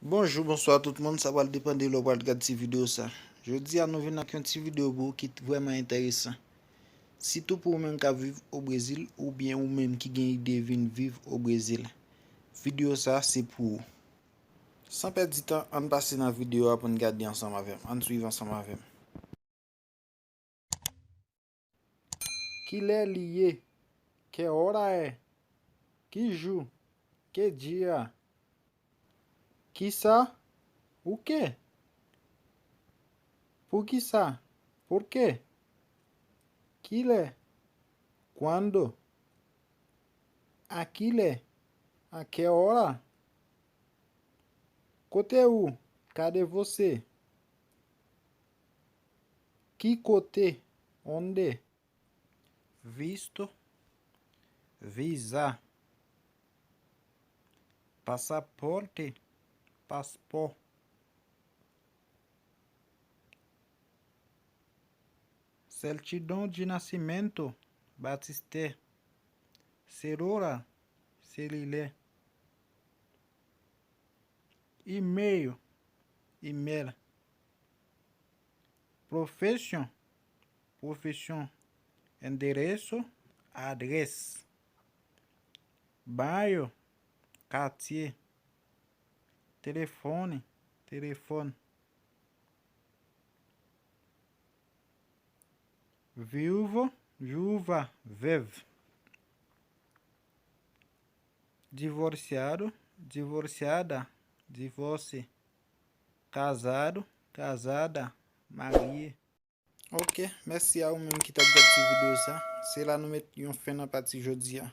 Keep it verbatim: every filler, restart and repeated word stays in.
Bonjou, bonswa tout moun, sa pral depann de lè w pral gad ti videyo sa. Jodi a nou vin ak yon ti videyo pou ou ki vrèman enteresan. Sitou pou ou menm k ap viv o Brezil oubyen ou menm ki gen ide vin viv o Brezil. Videyo sa se pou ou. San pèdi tan, ann pase nan videyo a pou n gade ansanm avè m. Ann swiv ansanm avè m. Kilè li ye? Que hora é? Ki jou? Que dia? Kisa? O quê? Poukisa? Por quê? Kilè? Quando? A kilè? A que hora? Kote ou? Cadê você? Ki kote? Onde? Visto, visa. Pasaporte, paspò. Certidão de nascimento, batistè. Celular, selilè. E-mail, email. Profession, profesyon. Endereço, adrès. Bairro, katye. Telefone, telefòn. Viúvo, viúva, veuve. Divorciado, divorciada, divórcio. Casado, casada, marié. Ok, mèsi a ou menm ki t ap gad ti videyo sa. Se la nou met yon fen nan pati jodi a.